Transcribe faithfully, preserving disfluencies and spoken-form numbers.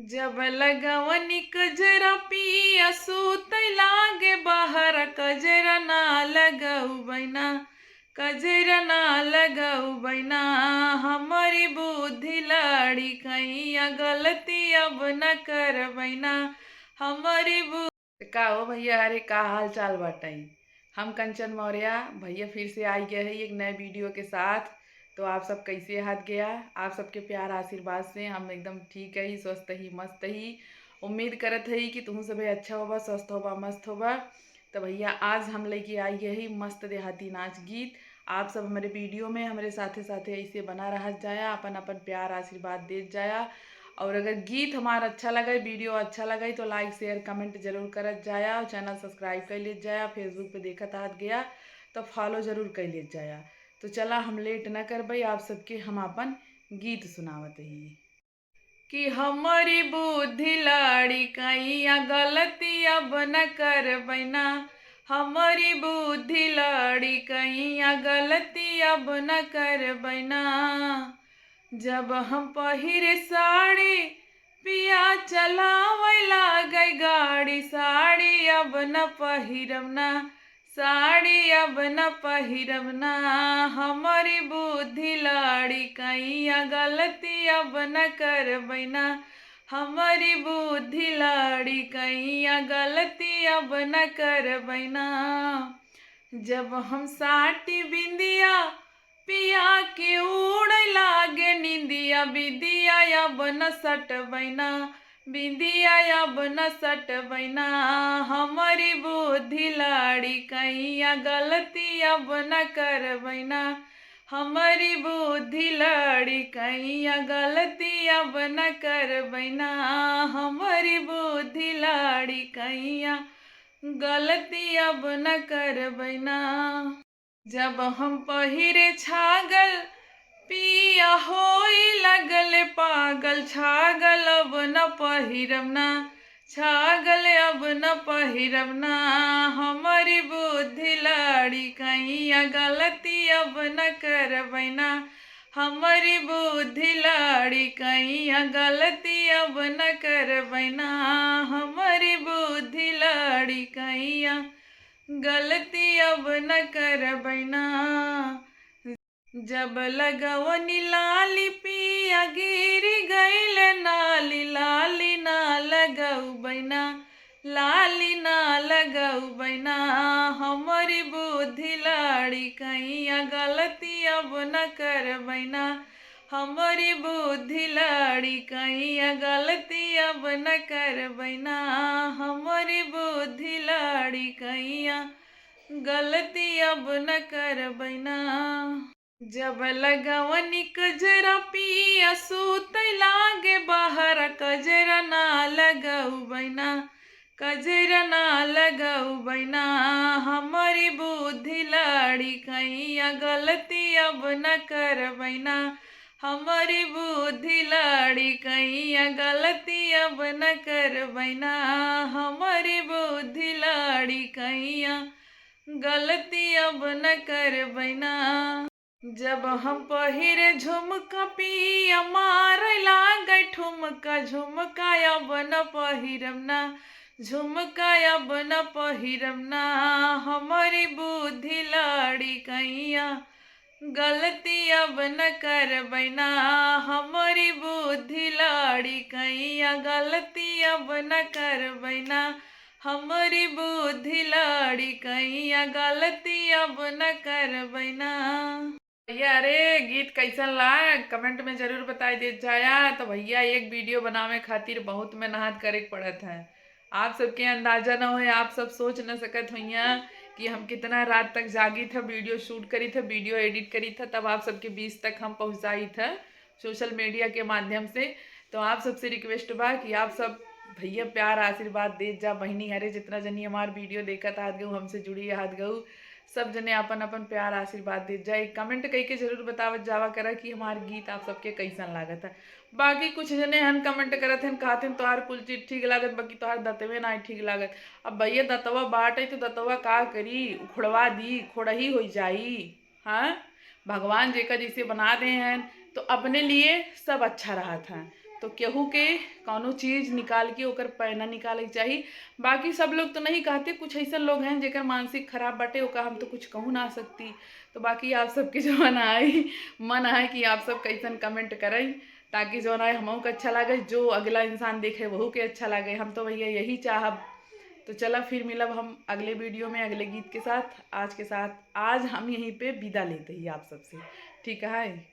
जब लगवनी कजरा पिया सूतै लागे बहरा, कजरा ना लगउबैना, कजरा ना लगउबैना, हमरी बुद्धि लड़ी कइया, गलती अब न करबैना, हमरी बु- का हो भैया, अरे का हाल चाल बाटै? हम कंचन मौर्य, भैया फिर से आइ गए हैं एक नए वीडियो के साथ। तो आप सब कैसे हाथ गया? आप सबके प्यार आशीर्वाद से हम एकदम ठीक ही, स्वस्थ ही, मस्त ही। उम्मीद करत ही कि तुहूँ सभे अच्छा होबा, स्वस्थ होबा, मस्त होबा। तो भैया आज हम लेके आइ गए ही मस्त देहाती नाच गीत। आप सब हमरे वीडियो में हमरे साथे साथे ऐसे बना रहत जाया, अपन अपन प्यार आशीर्वाद देत जाया। और अगर गीत हमार अच्छा लगे, वीडियो अच्छा लगे तो like, share, comment जरूर करत जाया और channel subscribe कर लेत जाया। Facebook पे देखत हाथ गया तो follow जरूर कर लेत जाया। तो चला हम late न करबै, आप सबके हम अपन गीत सुनावत ही। कि हमरी बुद्धि लड़ी कइया, गलती अब न करबैना, हमरी बुद्धि लड़ी कइया, गलती अब न करबैना। जब हम पहिरे साड़ी, पिया चलावै लागै गाड़ी, साड़ी अब न पहिरब ना, साड़ी अब न पहिरब ना, हमरी बुद्धि लड़ी कइया, गलती अब न करबैना, हमरी बुद्धि लड़ी कइया, गलती अब न करबैना। जब हम साटी बिंदिया, पिया के उड़ै लागे निंदिया, बिंदिया अब न सटबैना, बिंदिया अब न सटबैना, हमरी बुद्धि लड़ी कइया, गलती अब न करबैना, हमरी बुद्धि लड़ी कइया, गलती अब न करबैना, हमरी बुद्धि लड़ी कइया, गलती अब न करबैना। जब हम पहिरे छागल, पिया होई लगल पागल, छागल अब न पहिरब ना, छागल अब न पहिरब ना, हमरी बुद्धि लड़ी कइया, गलती अब न करबैना, हमरी बुद्धि लड़ी कइया, गलती अब न करबैना, हमरी बुद्धि लड़ी कइया, गलती अब न करबैना। जब लगवनी लाली पिया गिरी गइल नाली, लाली ना लगउबैना, लाली ना लगउबैना, हमरी बुद्धि लड़ी कइया, गलती अब न करबैना, हमरी बुद्धि लड़ी कइया, गलती अब न करबैना, हमरी बुद्धि लड़ी कइया, गलती अब न करबैना। जब लगवनी कजरा पिया सूतै लागे बहरा, कजरा ना लगउबैना, कजरा ना लगउबैना, हमरी बुद्धि लड़ी कइया, गलती अब न करबैना, हमरी बुद्धि लड़ी कइया, गलती अब न करबैना, हमरी बुद्धि लड़ी कइया, गलती अब न करबैना। जब हम पहिरे झुमका पिया मारै लागै ठुमका, झुमका अब न पहिरब ना, झुमका अब न पहिरब ना, हमरी बुद्धि लड़ी कइया, गलती अब न करबैना, हमरी बुद्धि लड़ी कइया, गलती अब न करबैना, हमरी बुद्धि लड़ी कइया, गलती अब न करबैना। भैया, अरे गीत कैसन लाग, comment में जरूर बताई देत जाया। तो भैया, एक वीडियो बनावे खातिर बहुत मेहनत करे के पड़त है। आप सबके अंदाजा न होए, आप सब सोच न सकत होइया कि हम कितना रात तक जागी थे, वीडियो शूट करी थे, वीडियो एडिट करी थे, तब आप सबके बीच तक हम पहुँचाई थे सोशल मीडिया के माध्यम से। तो आप सबसे रिक्वेस्ट बा कि आप सब भैया प्यार आशीर्वाद देत जा। बहिनी, अरे जितना जनी हमार वीडियो देखत हाथ गऊ, हमसे जुड़ी हाथ गऊ, सब जने आपन आपन प्यार आशीर्वाद देत जा। एक कमेंट कइके जरूर बतावत जावा करा कि हमार गीत आप सबके कैसन लागत है। बाकी कुछ जने हन कमेंट करत हन, कहत हन तोहार कुल चीज ठीक लागत, बाकी तोहार दतवे ना ठीक लागत। अब भैया दतवा बाटे तो दतवा का करी, उखड़वा दी, खोड़ही होइ जाई। हाँ, भगवान जेका जैसे बना दे हैं तो अपने लिए सब अच्छा रहत है। तो केहू के कौनो चीज निकाल के ओकर पैना निकाले के चाही। बाकी सब लोग तो नहीं कहते, कुछ ऐसन लोग हैं जेकर मानसिक खराब बाटे, ओका हम तो कुछ कहू ना सकती। तो बाकी आप सबके जो मन आए, मन आए कि आप सब कैसन comment करें, ताकि जो है हमहू के अच्छा लगे, जो अगला इंसान देखे वहू के अच्छा लगे। हम तो भैया यही चाहब। तो चला फिर मिलब हम अगले video में अगले गीत के साथ। आज के साथ, आज हम यहीं पे विदा लेते ही आप सबसे, ठीक है?